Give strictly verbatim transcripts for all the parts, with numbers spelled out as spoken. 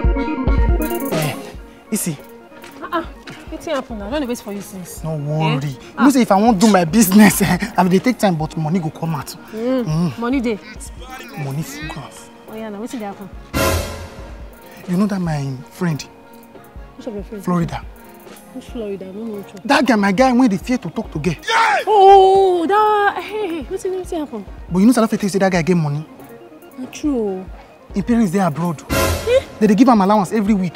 Eh, Isi. Ah, ah. Wetin happen now? I don dey wait for you since. No worry. Eh? You know say if I wan do my business, eh, I dey take time, but money go come out. Mm. Money dey. Money full ground. Oh yeah, now wetin dey happen? You know that my friend, Which of your friends? Florida. Which Florida? No, no, which one? That guy, my guy, when they fear to talk to girl. Oh, that. Hey, hey, wetin, wetin happen? But you know, Salafete say that guy get money. Na true. Him parents dey abroad. Eh? They dey give am allowance every week.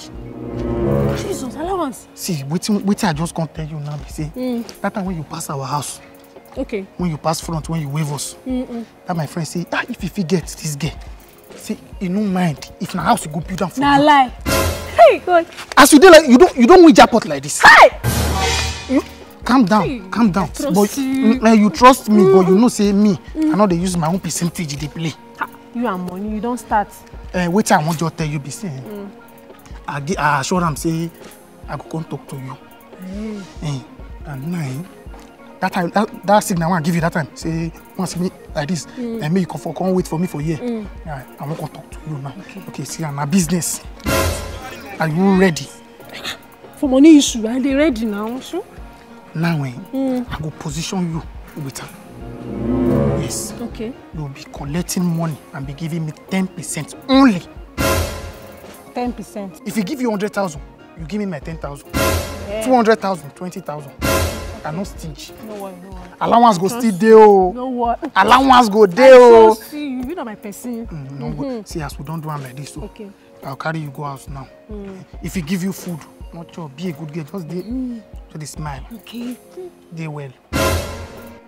Jesus, allowance. See, wetin, wetin I just come tell you now be say, Mm. that time when you pass our house, Okay. when you pass front, when you wave us, Mm-mm. that my friend say, ah, if you fit get this girl, say, you no mind. If na house you go build am for Na you. lie. Hey, God. As you dey like, you don't, you don't win jackpot like this. Hey! You, calm down, Hey, calm down. I trust But you. mm, eh, you trust me, but you know say me, I no dey use my own percentage dey play. Ha, you and money, you don start. Eh, wetin I wan just tell you be say, eh, I gi-, I assure am say I go come talk to you. Eh, and now, eh, that time, that, that signal I wan give you that time, say, once me like this, and me you come for, come wait for me for here. Yeah, I wan come talk to you now. Okay, see, na business. Are you ready? For money issue, I dey ready now. So Now, eh, I go position you with am. Yes. Okay. You will be collecting money and be giving me ten percent only. Ten percent. If he give you hundred thousand, you give me my ten thousand. Yeah. Two hundred thousand, twenty thousand. I no stingy. No worry, no worry. Allowance go Trust still dey o. No worry. Allowance go dey I o. Trust you. You know my person. Mm, no worry. See, as we don do am like this, so Okay. I'll carry you go house now. If he give you food, no chop. Be a good girl. Just dey, just dey smile. Okay. Dey well.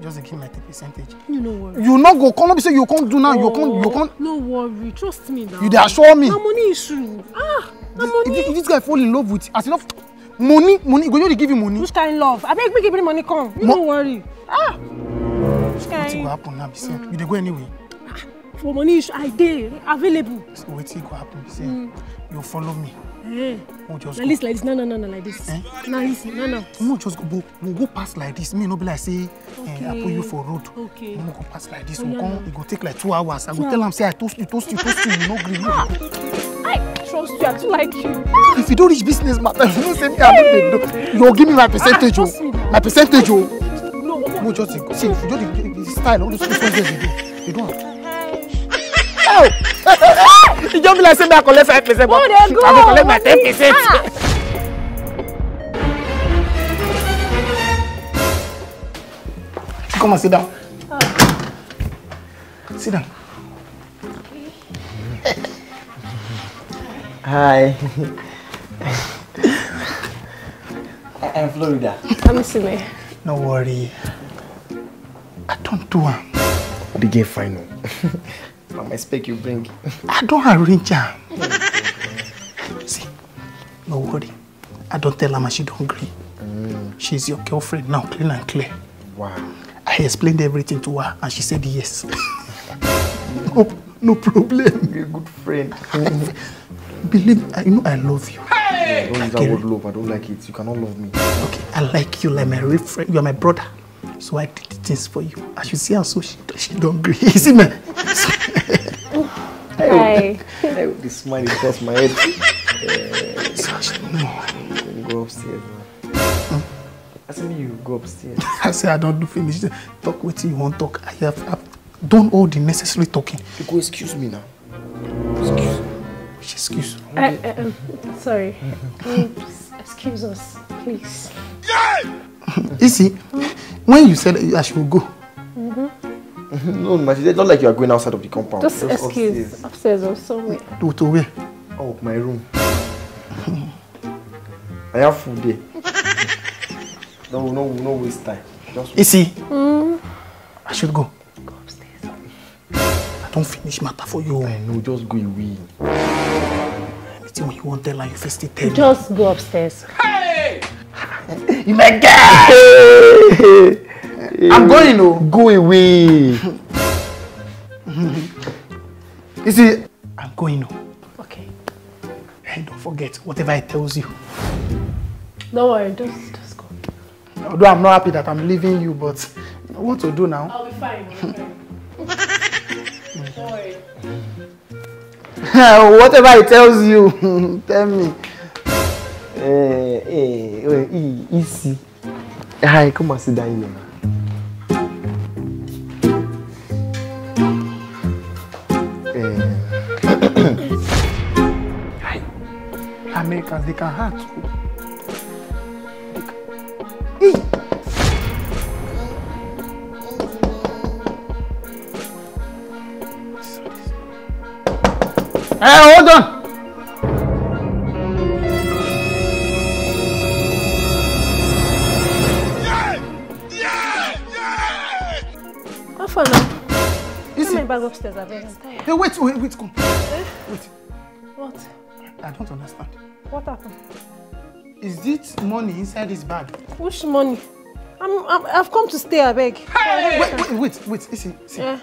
Just dey give my ten percentage. You no worry. You no go come, no be say you come do now. You come, you come. No worry. Trust me now. You dey assure me. Na money issue. Ah, na If, money. if this guy fall in love with, as enough money, money, go only give you money. Which kind love? Abeg, make you bring money come. You Mo- no worry. Ah. Which Wetin go kind? happen now? Be say you dey go anyway. For money issue, I dey available. So wetin go happen be say you follow me. Eh. We'll just Like go. this, like this. No, no, no, no, like this. Eh? No, listen, no, no. We'll just go, go, go pass like this. Me no be like say eh, I put you Okay. for road. Okay. We'll go pass like this. Oh, We'll yeah, come. no. It go take like two hours. I go Two tell am hours. say I toast you, toast you, toast you. You no gree. You no I trust you. I too like you. If you don't reach business matter, you know say me I no dey do. You give me my percentage, Ah, oh. trust me now. My percentage, oh. No, no. No, just see, see, if you don't dey, the style, all those things wey dey do, you don't. Oh! You just be like say me I collect five percent, but Oh, they go. I go collect my Money. ten percent. Ah. Come and sit down. Sit down. Hi. I- I'm Florida. I'm Sime. No worry. I don't do am. The girl fine o. Na my spec you bring. I don arrange am. See, no worry. I don tell am and she don gree. She's your girlfriend now, clean and clear. Wow. I explained everything to her and she said yes. No, no problem. You're a good friend. Believe me, I know I love you. I don't use that Akere. word love. I don't like it. You cannot love me. Okay, I like you like my real friend. You are my brother. So I did the things for you. As you see her, so she, she don't gree. You see me? Hi. Hey, this smile is cross my head. So she, no. Go upstairs now. I say make you go upstairs. I say I don't do finish. Talk wetin you wan talk. I have, I've done all the necessary talking. You go excuse me now. Excuse. Which excuse? Uh, uh, um, sorry. Mm, please excuse us, please. You see, when you said I should go, No, ma, she said, not like you are going outside of the compound. Just Just excuse upstairs. upstairs or somewhere. To, to where? Oh, my room. I have food there. No, no, no waste time. Just You see, I should go. Go upstairs. I don't finish matter for you. I know, just go away. Anything when you want tell her, you first tell me. Just go upstairs. You my guy! I'm going, oh. Go away. You see, I'm going, oh. Okay. Don't forget whatever he tells you. Don't worry, just, just go. Although I'm not happy that I'm leaving you, but what to do now? I'll be fine. I'll be fine. Don't worry. Whatever he tells you, tell me. Eh, eh, eh, e-, easy. Hi, come and sit down here. Eh. Hi. Americans, they can hurt. Hey. Eh, hold on. How far now? Carry my bag upstairs, abeg. I'm tired. Hey, wait, wait, wait, come. Eh? Wait. What? I don't understand. What happened? Is it money inside this bag? Which money? I'm, I'm, I've come to stay, abeg. Hey! Wait, wait, wait, wait. See, see. Yeah.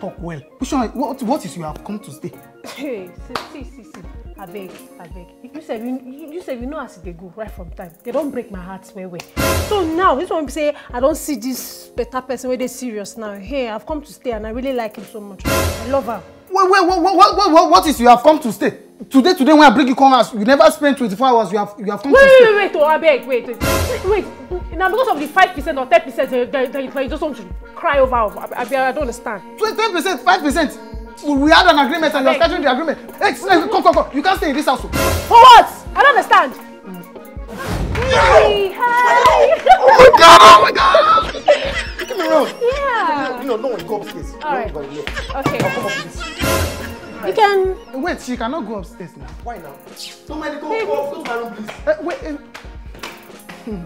Talk well. Which one? What, what is you have come to stay? Hey, see, see, see, see. Abeg, abeg. You, you sef, you, you, you sef, you know as e dey go right from time. They don break my heart well, well. So now, this one be say I don see this better person wey dey serious now. Hey, I've come to stay and I really like him so much. I love her. Wait, wait, what, what, what, what, what, what is you have come to stay? Today, today when I bring you come house, you never spend twenty-four hours, you have, you have come to stay. Wait, wait, wait, oh, abeg, wait, wait. Wait, now because of the five percent or ten percent that, that, that you just want to cry over, I, I, I don't understand. So ten percent, five percent. We, we had an agreement and you're scattering the agreement. Hey, hey, come, come, come. You can't stay in this house. For what? I don't understand. Hi, hi. Oh my God, oh my God. Give me a round. Yeah. No, no, no, go upstairs. All right. No, no, no. Okay. I'll come up with this. You can. Wait, she cannot go upstairs now. Why now? Somebody go, go, go to my room, please. Uh, wait. Uh, hmm.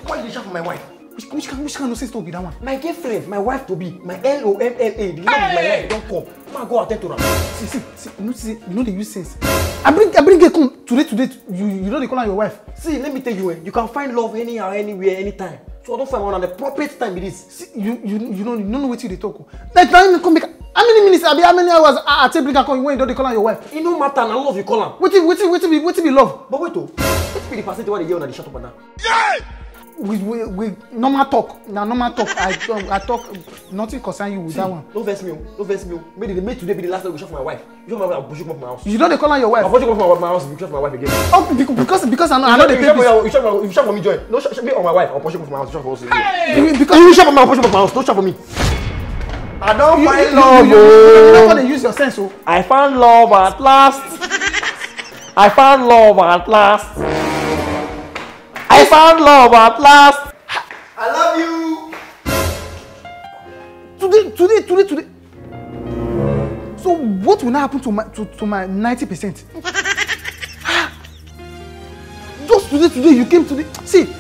Why you shout for my wife? Which, which kind, which kind of sense talk be that one? My girlfriend, my wife to be, my L O M L A, the love of my life, don't come. Ma go attend to her. See, see, see, you know, see, you know they use sense. I bring, I bring her come today, today. You, you know they call her your wife. See, let me tell you, eh, you can find love anyhow, anywhere, anytime. So I don't find one at the appropriate time it is. See, you, you, you don't, you don't know what you dey talk. Like now, you come make how many minutes? Abi, how many hours? I, I take bring her come when you don't dey call her your wife. It no matter, na love you call am. Wetin, wetin, wetin be, wetin be love? But wait, oh, wetin be the percentage wey dey hear una dey shout up and down? Yeah! We, we, we normal talk. Na normal talk. I, I talk. Nothing concern you with that one. No vex me, oh. No vex me, oh. Maybe, maybe today be the last time we shout for my wife. You shout for my wife, I'll push you come up my house. You don't dey call her your wife. I'll push you come up my house if you shout for my wife again. Oh, bec-, because, because I know, I know the people. You shout for, you shout for, you shout for me, join. No, shout, shout me or my wife. I'll push you come up my house. Shout for us again. Be-, because you shout for my, I'll push you come up my house. Don't shout for me. I don't find love, you, you, you, you, you, oh. Don't dey use your sense, oh. I found love at last. I found love at last. I found love at last. I love you. Today, today, today, today. So what will now happen to my, to, to my ninety percent? Just today, today you came today. See,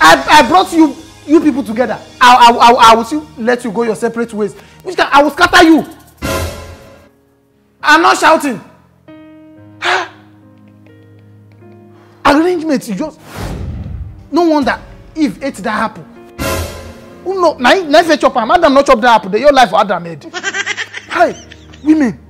I, I brought you, you people together. I, I, I, I will still let you go your separate ways. Which can, I will scatter you. I'm not shouting. Arrangement, you just, no wonder Eve ate that apple. Who know? Na, na if you chop am, Adam no chop that apple. The your life for Adam head. Hi, women.